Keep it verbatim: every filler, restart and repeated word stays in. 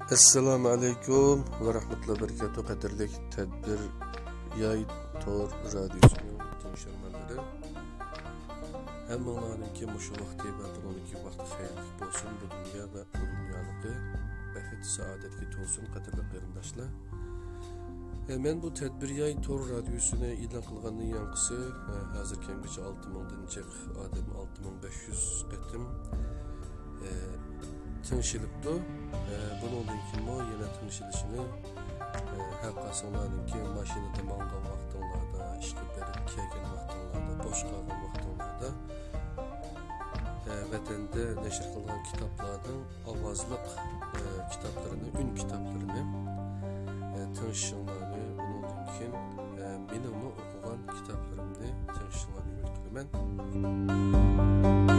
ئەسسالامۇ ئەلەيكۇم ۋە رەھمەتۇللاھى ۋە بەرىكاتۇھ. قەدىرلىك تەدبىر ياي تور رادىيوسىنىڭ تىڭشىغانلىرى، ھەممىڭلارنىڭكى مۇشۇ ۋاقتى ۋە بۇنىڭدىكى ۋاقتى خەيرلىك بولسۇن. بۇ دۇنيا ۋە ئۇ دۇنيانىڭكى بەخت سائادەتكە تولسۇن، قەدىرلىك قېرىنداشلار. ئە، مەن بۇ تەدبىر ياي تور رادىيوسىنى ئېلان قىلغاندىن يانقىسى، ئە، ھازىر كەمگىچە ئالتە مىڭدىن جىق ئادەم، ئالتە مىڭ بەش يۈز قېتىم، ئە، تىڭشىلىپتۇ. ئە، بۇنىڭدىن كېيىنمۇ يەنە تىڭشىلىشىنى، ئە، ھەر قايسىڭلارنىڭكى ماشىنىدا ماڭغان ۋاقتىڭلاردا، ئىشقا بېرىپ كەلگەن ۋاقتىڭلاردا، بوش قالغان ۋاقتىڭلاردا، ئە، ۋەتەندە نەشر قىلغان كىتابلارنىڭ ئاۋازلىق، ئە، كىتابلىرىنى، ئۈن كىتابلىرىنى، ئە، تىڭشىشىڭلارنى، ئۇنىڭدىن كېيىن، ئە، مېنىڭمۇ ئوقۇغان كىتابلىرىمنى تىڭشىشىڭلارنى ئۈمىد قىلىمەن.